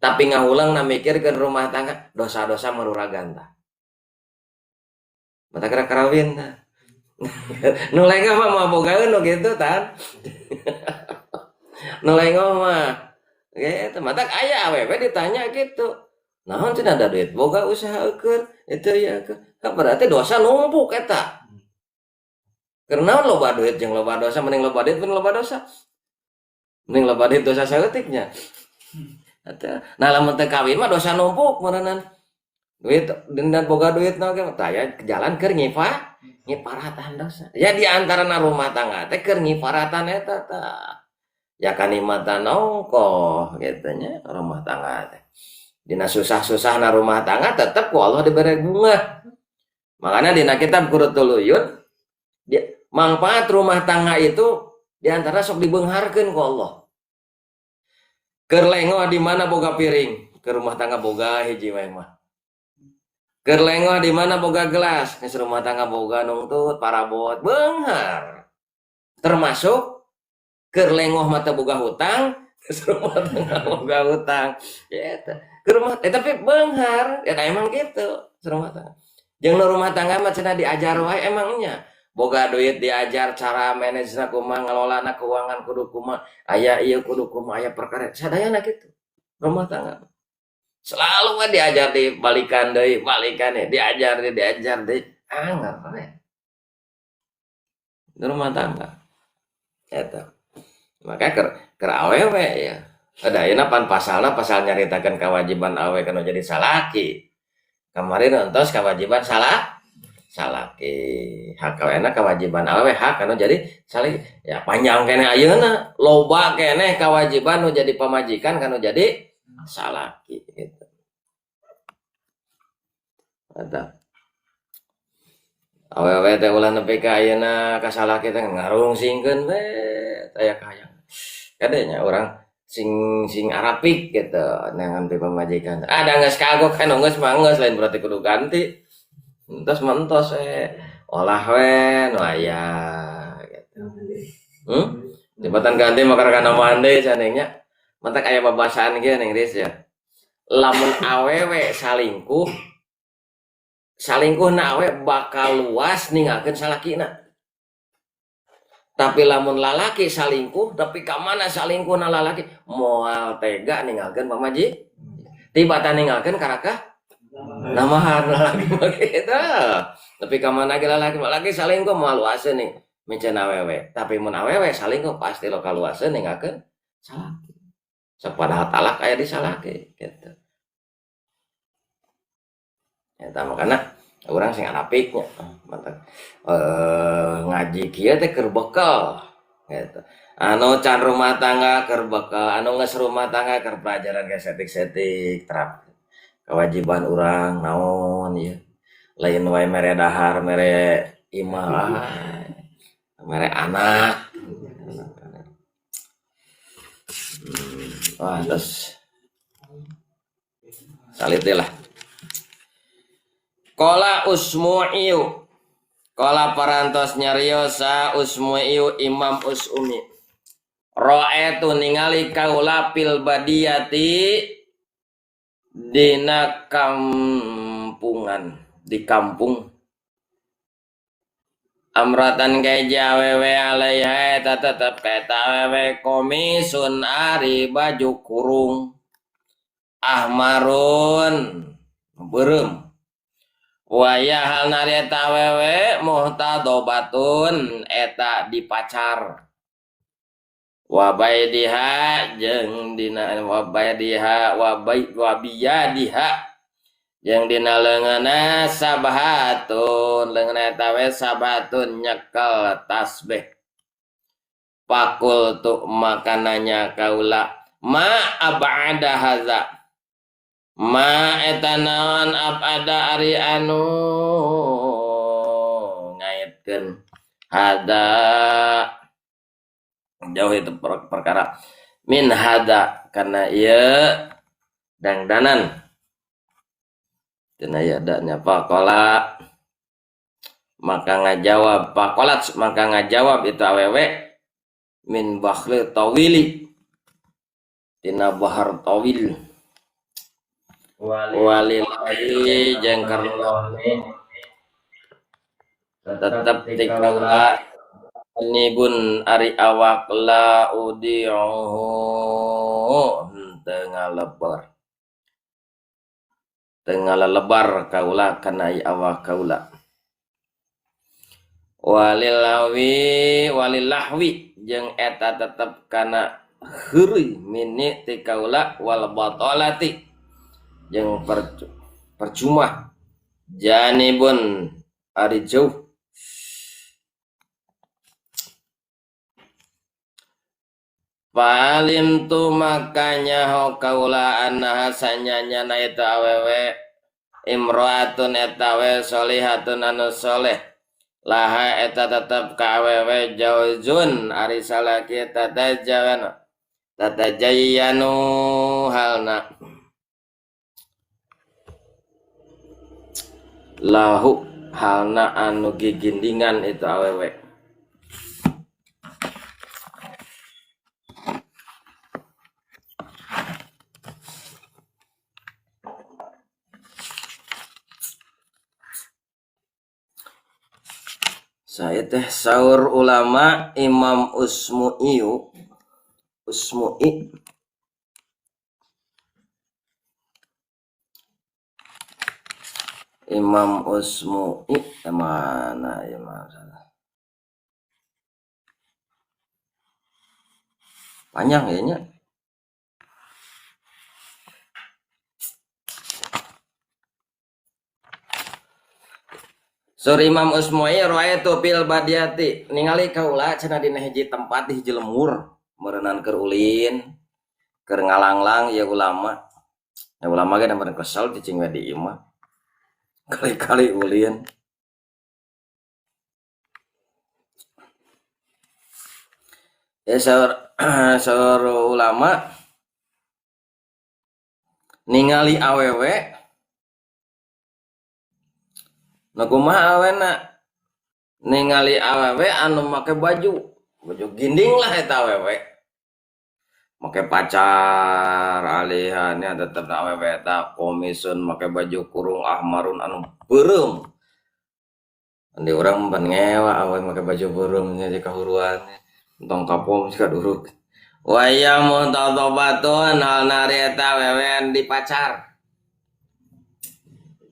Tapi ngahuleng na mikirkeun rumah tangga, dosa-dosa meruragan tah. Mata kera karawin tah. Nu lengah mah moal bogaeun nu kitu tan. Nu lengah mah gitu, matak aya awewe ditanya gitu. Naon cenah da duit boga usaha eukeun, itu ya eukeun. Berarti dosa numpuk eta. Karena loba duit jeung loba dosa, mending loba duit mending loba dosa. Mending loba duit dosa saeutiknya. Nah lamun teu kawin mah dosa numpuk meureunan. Duit denda boga duit na oge tah aya jalan keur ngiparatan dosa. Ya di antarana rumah tangga teh keur ngiparatan eta tah. Ya kanikmatan ongkoh gitu nya rumah tangga teh. Dina susah-susahna rumah tangga tetep ku Allah dibere bunga. Makanya dina kitab Qurratul Uyun manfaat rumah tangga itu diantara sok dibeungharkeun ku Allah. Keur lengoh di mana boga piring, ke rumah tangga boga hiji wae mah. Keur lengoh di mana boga gelas, geus rumah tangga boga nungtut parabot beunghar. Termasuk keur lengoh mah teu boga hutang, geus rumah tangga boga hutang. Ya eta. Ke rumah tapi beunghar, ya emang gitu rumah tangga. Jeung nu rumah tangga mah cenah diajar wae emangnya. Boga duit diajar cara manage-na kumaha, ngelolana keuangan kudu kumaha, aya ieu kudu kumaha, aya perkara sadayana kitu. Rumah tangga. Selalu mah diajar di balikan deui, balikan deui, diajar deui, diajar deui, anger we. Rumah tangga. Eta. Maka keur awewe ya. Ada ayeuna pan pasalna pasal nyaritakeun kewajiban awewe kana jadi salaki. Kamari nontos kewajiban salaki. Hak awena kewajiban awewe hak anu jadi salaki. Ya panjang keneh ayeuna, loba keneh kewajiban nu jadi pamajikan kanu jadi salaki gitu. Eta. Awewe teh ulah nepi ka ayeuna ka salaki teh ngarungsingkeun we aya kahayang. Kadenya urang sing arapik gitu neangan pamajikan. Ada geus kagok kan geus mah geus lain berarti kudu ganti. Entos mah entos we. Olah we nu aya gitu. Jembatan ganti mah karena mande canengnya. Mantak aya babasaan kieu ning Riz ya. Lamun awewe salingkuh, salingkuhna awe bakal luas ninggalkeun salakina. Tapi lamun lalaki salingkuh, tapi ka mana salingkuhna lalaki moal tega ninggalkeun pamaji. Tibatan ninggalkeun karakah namahan lalaki mah kitu. Tapi ka mana ge lalaki mah laki salingkuh moal luaseun nih miceun awewe. Tapi mun awewe salingkuh pasti lokal luaseun ninggalkeun salaki. Sok padahal talak aya di salaki gitu. Eta makana urang sing arapik nya mantap. Ngaji kieu teh keur bekal gitu. Anu can rumah tangga keur bekal, anu geus rumah tangga keur pelajaran ge setik-setik terap. Kewajiban urang naon ieu. Lain wae mere dahar, mere imah, mere anak. Wah, terus salit lah. Qala Usmu'iyu. Qala parantos nyarios sa Usmu'iyu Imam Usumi. Ra'aitu ningali kaula fil badiyati dina kampungan, di kampung. Amratan keja awewe alaiha eta tetep ka eta awewe komisun ari baju kurung. Ahmarun beureum. Waya hal nari eta awewe muhtadobatun eta dipacar. Wabaidiha jeung dina wabaidiha wabai wabiyadiha jeung dina leungeunna sabhatun leungeunna eta we sabhatun nyekel tasbih. Fakultu makananya kaula ma ab'ada haza ma eta naon ab'ada ari anu ngaitkeun hada jauh itu perkara min hada karena ieu dangdanan cenah ieu da nya faqala maka ngajawab faqalat maka ngajawab itu awewe min bakhli tawili tina bahar tawil walillahi jeung karena tetep tikaula nibun ari awak la udi'uhu teu ngalebar teu ngalelebar kaula kana ieu awak kaula walillahwi walillahwi jeung eta tetep kana Heureuy mini ti kaula wal batalati jeung percuma janibun ari jauh. Palim tu makanya ho kaula annaha sanyanya na eta awewe imroatun eta we solihatun anu soleh laha eta tetep ka awewe jauzun ari salaki tatajawan tatajayanu halna lahu halna anu gigindingan itu awewe. Saya teh saur ulama Imam Usmu'i Imam Usmu'i mana ya masalah panjang ya nya. Sur Imam Usmu'i raaitu fil badiati ningali kaula cenah dina hiji tempat di hiji lemur meureunan keur ulin keur ngalanglang ya ulama. Ya ulama ge meureun kesel cicing we di imah. Kali-kali ulin. Ya saur ulama ningali awewe. Nah kumaha awena ningali awewe anu make baju ginding lah eta awewe make pacar alihannya tetep awewe eta komisun make baju kurung ahmarun anu beureum. Andi urang pan ngewa awewe make baju beureum nya di kahuruan entong kapom sika duruk. Waya mutadhabatun hal nari eta awewe di pacar.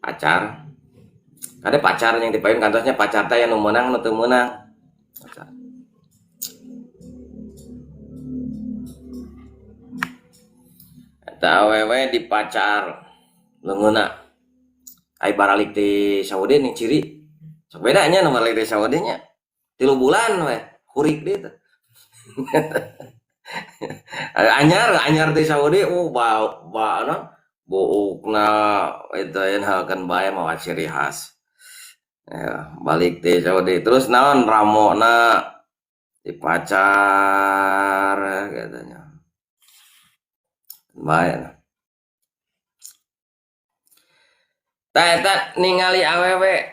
Pacar ada pacar yang dipayun kantosnya pacar teh anu meunang nu teu meunang. Pacar. Eta awewe di pacar leungeunna. Ai baralik ti Saudi ning ciri. Sok bedanya nu baralik ti Saudi nya. 3 bulan we hurik deui teh. Anyar ti Saudi oh ba ba naon buukna eta yen bae mawa ciri khas. Ya, balik teh Saudi terus naon ramona dipacar katanya. Bae. Tah eta ningali awewe.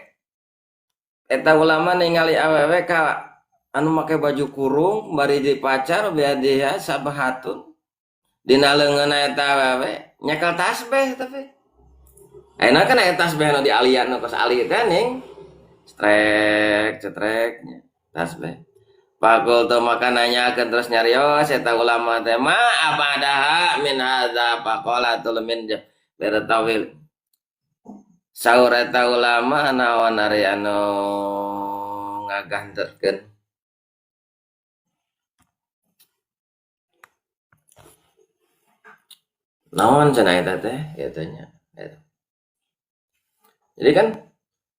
Eta ulama ningali awewe ka anu make baju kurung bari dipacar bieu sabahatun. Dina leungeunna eta awewe nyekel tasbih tapi. Ayeuna kan aya tasbih anu dialian nu kos ali teh ning. Cetrek, cetreknya tasbih. Pakul tuh maka nanyakeun terus nyarios eta ulama teh ma abadaha min hadza faqala tul min tawil. Saur eta ulama naon ari anu ngaganterkeun. Naon cenah eta teh kitu nya. Jadi kan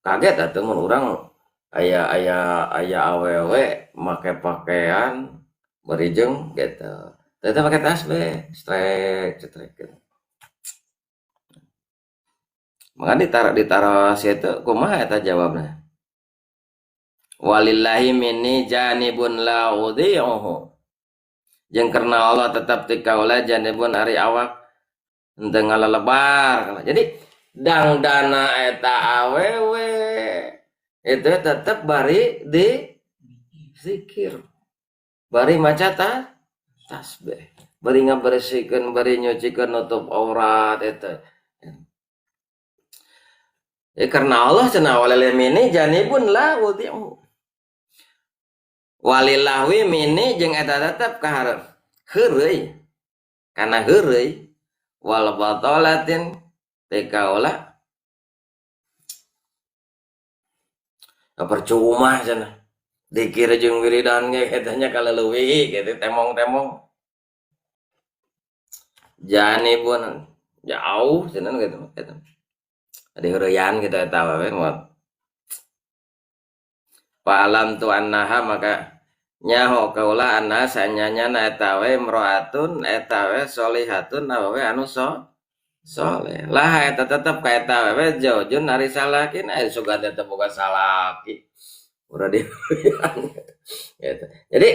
kaget atuh mun urang aya awewe make pakaian berijeng gitu. Teh make tasbih, strek cetrek gitu. Maka ditaruh situ kumaha eta jawabna? Walillahi minni janibun la udhi'uhu. Jeung karena Allah tetap ti kaula janibun ari awak henteu ngalelebar. Jadi dangdana eta awewe itu tetap bari di zikir, bari maca tasbih, bari ngabersihkeun, bari nyucikeun nutup aurat eta. Ya karena Allah cenah walil mini janibun la wudhi'u. Walilahwi mini jeung eta tetep kaharep heureuy. Kana heureuy wal batalatin tekaola. Percuma cenah. Dikir jeung wiridan ge eta nya kaleuwih gitu temong-temong. Janibun jauh cenah gitu gitu. Diheureyan gitu eta we moal. Fa'alam tu annaha maka nyaho kaula anna sanyanya eta we imro'atun eta we sholihatun awewe anu soleh. Lah eta tetep ka eta we zaujun ari salakina sugan teh teu boga salaki. Udah diheureyan gitu. Jadi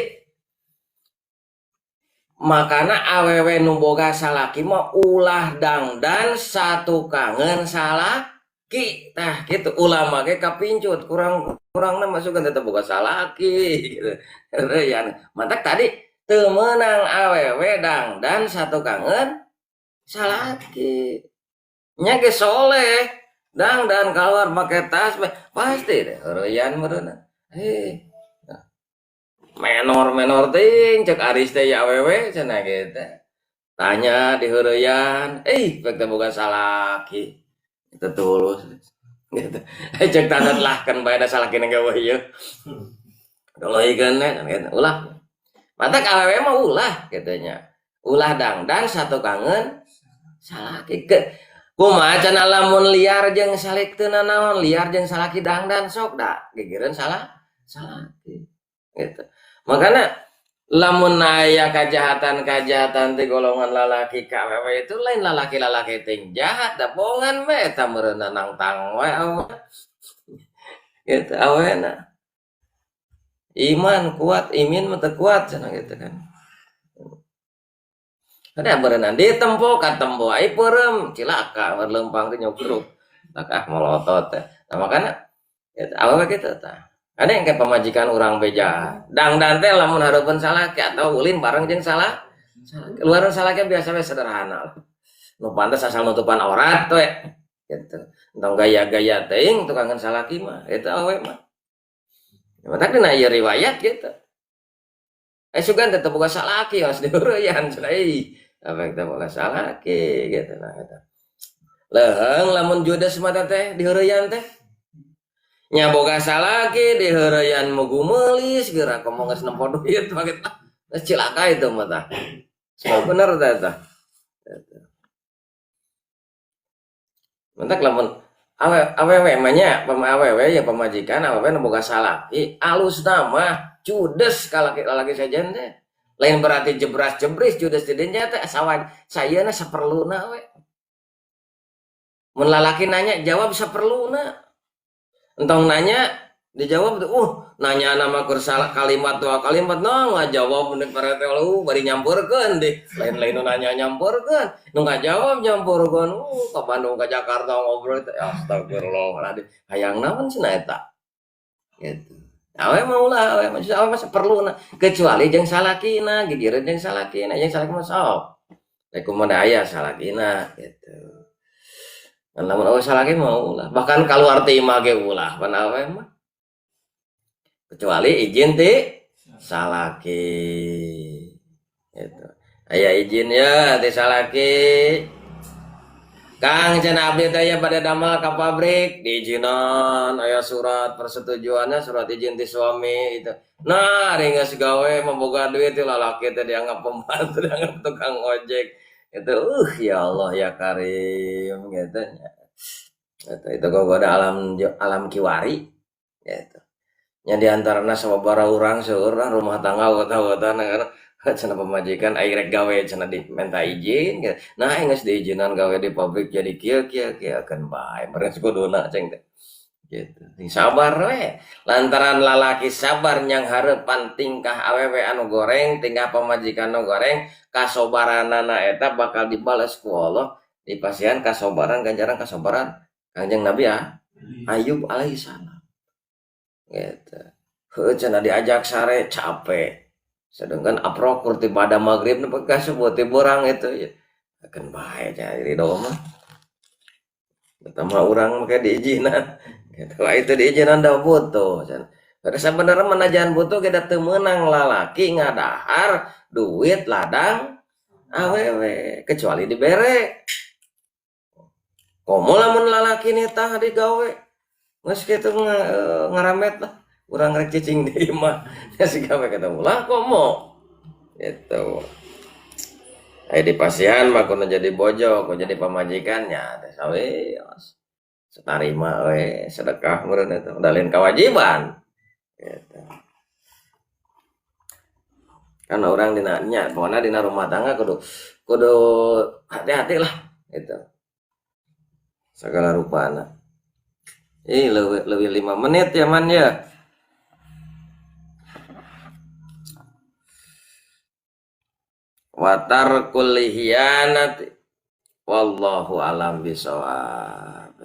makana awewe nu boga salaki mah ulah dangdan satukangeun salaki tah kitu ulah make kapincut kurang-kurangna mah sugan teh boga salaki gitu. Heureyan. Matak tadi teu meunang awewe dangdan satukangeun salaki. Nya ge soleh dangdan kaluar make tas pasti deh heureyan meureunna. Eh menor-menor ting cek aris teh ya awewe cenah gitu. Tanya diheureyan, eh pek teh boga salaki. Itu tulus gitu. Eh cek tanda lah kan bae da salakina gawe ieu. Doloikeun gitu. Ulah. Matak awewe mah ulah kitu nya. Ulah dangdan satukangeun salaki ke kumaha cenah lamun liar jeung salik teu nanaon liar jeung salaki dangdan sok da gigireun salah salaki gitu. Makanya lamun aya kajahatan-kajahatan ti golongan lalaki ka awewe itu lain lalaki-lalaki ting jahat da bongan we eta meureunna nangtang we awewe. Gitu awena. Iman kuat, imin mah teu kuat cenah gitu kan. Ada berenang ditempo katempo ai peureum cilaka leumpang teh nyukruk. Tak ah molotot teh. Nah makana gitu, awewe kitu tah. Ada yang kayak pamajikan urang beja. Dangdan teh lamun hareupeun salaki atau ulin bareng jeung salah. Luaran salaki biasa we sederhana lah. Nu pantes asal nutupan aurat we gitu. Entong gaya-gaya teuing tukangan salaki mah eta awewe mah. Matak dina ieu riwayat gitu. Eh sugan teh boga salaki harus diheureyan cenah euy. Apa teh boga salaki gitu nah eta. Leuheung lamun judes mah teh diheureyan teh. Nya boga salaki diheureyan mugu meulis geura komo geus nempo duit mah kitu. Geus cilaka itu mah tah. Semua bener teh eta. Mentak lamun awewe mah nya awewe ya pamajikan awewe nu boga salaki alusna mah judes ka lalaki sejen teh. Lain berarti jebras-jebris judes di dinya teh sawa sayeuna saperluna we. Mun lalaki nanya jawab saperluna. Entong nanya dijawab tuh, nanya nama keur salah kalimat dua kalimat nah ngajawab bener parete lu bari nyampurkeun deh. Lain-lain nu nanya nyampurkeun, nu ngajawab nyampurkeun. Ka Bandung ka Jakarta ngobrol teh astagfirullahaladzim. Hayang naon cenah eta? Gitu. Awe mah ulah, awe mah awe mah saperluna kecuali jeung salakina, gigireun jeung salakina, jeung salaki mah sok. Rek kumaha aya salakina gitu. Ngan lamun awe salaki mah ulah, bahkan kaluar ti imah ge ulah pan awe mah. Kecuali izin ti salaki. Gitu. Aya izin ya ti salaki. Kang cenah abdi teh aya bade damel ka pabrik diizinan aya surat persetujuannya surat izin ti suami itu. Nah, ari geus gawe mah boga duit ti lalaki teh dianggap pembantu, dianggap tukang ojek. Itu ya Allah ya Karim gitu nya. Itu gogoda alam alam kiwari gitu. Nya di antarana sababaraha urang seueur lah rumah tangga wota-wotana karena cenah pamajikan ai rek gawe cenah dimenta izin gitu. Nah geus diizinan gawe di pabrik jadi kieu kieu kieu keun bae meureun kuduna ceng teh. Gitu. Sing sabar we. Lantaran lalaki sabar nyanghareupan tingkah awewe anu goreng, tingkah pamajikan anu goreng, kasobaranana eta bakal dibales ku Allah dipasihan kasobaran ganjaran kasobaran Kangjeng Nabi ya Ayub alaihi salam. Gitu. Heuh cenah diajak sare capek. Sedangkan aprokur ti pada maghrib nu kasebut ti beurang itu ya. Keun bae cenah ridho mah. Eta mah urang make diizinan. Gitu. Lah itu diizinan da butuh cenah. Kada sabenerna mah najan butuh ge da teu meunang lalaki ngadahar duit ladang awewe kecuali dibere. Komo lamun lalaki nitah digawe geus kitu ngaramet lah. Urang rek cicing di imah geus gawe kata ulah komo. Gitu. Aya dipasihan mah kudu jadi bojo, kudu jadi pamajikannya teh sawios. Satarima we sedekah meureun eta dalin kewajiban. Gitu. Kan orang dina nya pokona dina rumah tangga kudu kudu hati-hati lah gitu. Segala rupana. Ih, lebih, lebih 5 menit ya man ya. Watar kullihianati wallahu alam bisawab.